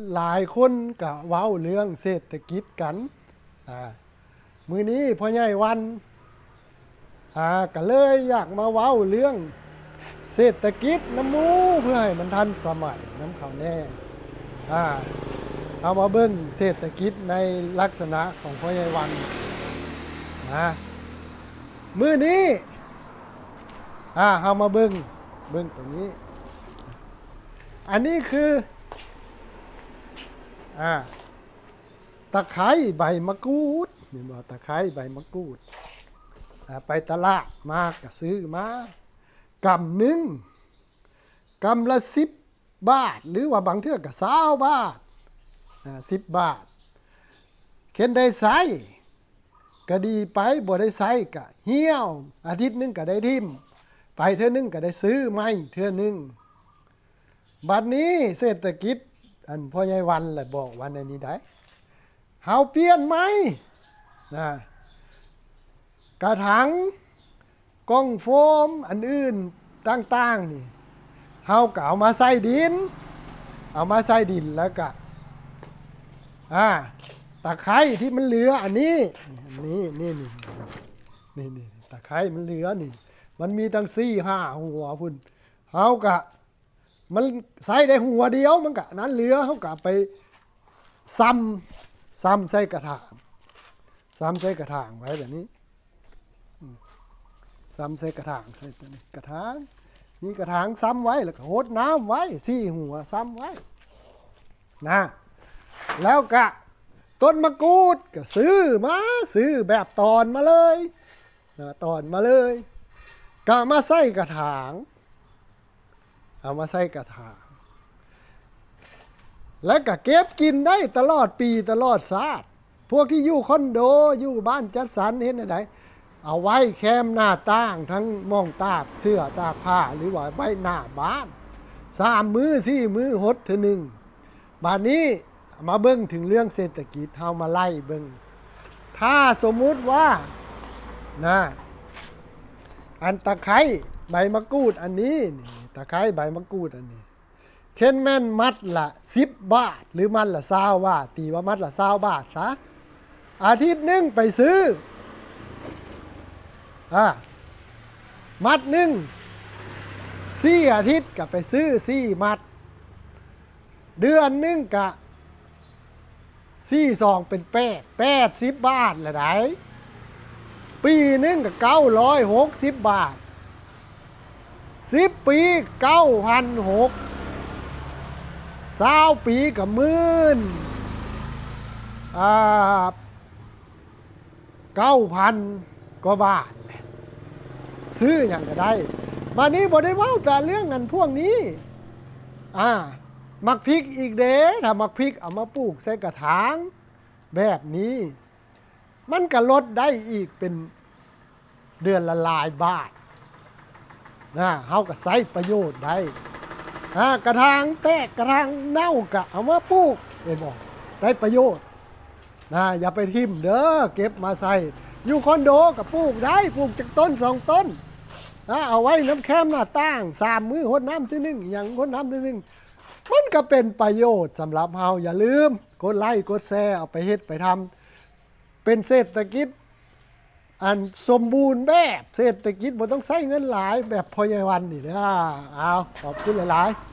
ຫຼາຍຄົນກະເວົ້າເລື່ອງເສດຖະກິດກັນ. ອາ ມື້ນີ້ພໍ່ໃຫຍ່ວັນ ອາ ກະເລີຍຢາກມາເວົ້າເລື່ອງເສດຖະກິດນຳໝູ່ ເພື່ອໃຫ້ມັນທັນສະໄໝນຳເຂົາແດ່. ອາ ເຮົາມາເບິ່ງເສດຖະກິດໃນລັກສະນະຂອງພໍ່ໃຫຍ່ວັນນະ. ມື້ນີ້ ອາ ເຮົາມາເບິ່ງ ເບິ່ງໂຕນີ້. ອັນນີ້ຄື ອາ ຕະໄຄໃບມະກູດ ແມ່ນບໍ່? ຕະໄຄໃບມະກູດ. ອາ ໄປຕະຫຼາດມາກະຊື້ມາກຳໜຶ່ງ ກຳລະສິບບາດ ຫຼືວ່າບາງເທື່ອກະຊາວບາດ ອາ ສິບບາດ. ຄັນໄດ້ໃຊ້ກະດີໄປ, ບໍ່ໄດ້ໃຊ້ກະຫ່ຽວ, ອາທິດໜຶ່ງກະໄດ້ຖິ້ມ, ໄປເທື່ອໜຶ່ງກະໄດ້ຊື້ໃໝ່ເທື່ອໜຶ່ງ. ບັດນີ້ເສດຖະກິດ ອັນພໍ່ໃຫຍ່ວັນລະບອກວ່າແນວນີ້ໄດ໋, ເຮົາປ່ຽນໃໝ່ນະ, ກະຖັງ ກ່ອງໂຟມອັນອື່ນຕ່າງໆນີ້ ເຮົາກໍເອົາມາໃສ່ດິນ, ເອົາມາໃສ່ດິນແລ້ວກະ ອາ ຕະໄຄທີ່ມັນເຫຼືອອັນນີ້ ນີ້ ນີ້ ນີ້ ນີ້ ຕະໄຄມັນເຫຼືອນີ້ ມັນມີຕັ້ງສີ່ຫ້າຫົວພຸ້ນ, ເຮົາກະ ມັນໃຊ້ໄດ້ຫົວດຽວ ມັນກະນັ້ນເຫຼືອ ເຮົາກະເອົາໄປຊຳ ຊຳໃສ່ກະຖາງ ຊຳໃສ່ກະຖາງໄວ້ແບບນີ້ ອາ ຊຳໃສ່ກະຖາງ ໃສ່ຕົວນີ້ ກະຖາງ ມີກະຖາງຊຳໄວ້ ແລ້ວກະຫົດນ້ຳໄວ້ ສີ່ຫົວຊຳໄວ້ນະ. ແລ້ວກະຕົ້ນມະກູດກະຊື້ມາ ຊື້ແບບຕອນມາເລີຍນະ ຕອນມາເລີຍ ກະມາໃສ່ກະຖາງ ເອົາມາໃສ່ກະຖາງ ແລ້ວກະເກັບກິນໄດ້ຕະຫຼອດປີຕະຫຼອດຊາດ. ພວກທີ່ຢູ່ຄອນໂດ ຢູ່ບ້ານຈັດສັນເຮັດແນວໃດ? ເອົາໄວ້ແຄມໜ້າຕ່າງ ທັງໝ່ອງຕາກເສື້ອຕາກຜ້າ ຫຼືວ່າໄວ້ໜ້າບ້ານ ສາມມື້ສີ່ມື້ຫົດເທື່ອໜຶ່ງ. ບາດນີ້ມາເບິ່ງເຖິງເລື່ອງເສດຖະກິດ ເຮົາມາໄລ່ເບິ່ງ ຖ້າສົມມຸດວ່ານະ ອັນຕະໄຄໃບມະກູດອັນນີ້ ນີ້ ຕະໄຄໃບມະກູດອັນນີ້ ຄັນແມ່ນມັດລະສິບບາດ ຫຼື ມັດລະຊາວບາດ ຕີວ່າມັດລະຊາວບາດຊະ ອາທິດໜຶ່ງໄປຊື້ ອາ ມັດໜຶ່ງ ສີ່ອາທິດກະໄປຊື້ສີ່ມັດ ເດືອນໜຶ່ງກະ ສີ່ສອງເປັນແປດ ແປດສິບບາດລະໃດ໋ ປີໜຶ່ງກະເກົ້າຮ້ອຍຫົກສິບບາດ ສິບປີເກົ້າພັນຫົກ ຊາວປີກະໝື່ນ ອາ ເກົ້າພັນກວ່າບາດແຫຼະ ຊື້ຫຍັງກະໄດ້. ບາດນີ້ບໍ່ໄດ້ເວົ້າແຕ່ເລື່ອງອັນພວກນີ້ ອາ ໝາກພິກອີກເດ້ ຖ້າໝາກພິກເອົາມາປູກໃສ່ກະຖາງແບບນີ້ ມັນກະລົດໄດ້ອີກເປັນເດືອນລະຫຼາຍບາດນະ ເຮົາກະໃຊ້ປະໂຫຍດໄດ້ ອາ ກະຖາງແຕກກະຖາງເນົ່າກະເອົາມາປູກ ເຫັນບໍ່? ໄດ້ປະໂຫຍດ ນະ ຢ່າໄປຖິ້ມເດີ ເກັບມາໃສ່ ຢູ່ຄອນໂດກະປູກໄດ້ ປູກຈັກຕົ້ນສອງຕົ້ນນະ ເອົາໄວ້ນຳແຄມໜ້າຕ່າງ ສາມມື້ຫົດນ້ຳເທື່ອໜຶ່ງ ອີຫຍັງຫົດນ້ຳເທື່ອໜຶ່ງ ມັນກະເປັນປະໂຫຍດສຳລັບເຮົາ. ຢ່າລືມກົດໄລ້ກົດແຊ ເອົາໄປເຮັດໄປທຳ ເປັນເສດຖະກິດອັນສົມບູນແບບ ເສດຖະກິດບໍ່ຕ້ອງໃຊ້ເງິນຫຼາຍ ແບບພໍ່ໃຫຍ່ວັນນີ້ເດີ. ອ້າວ ຂອບຄຸນຫຼາຍໆ.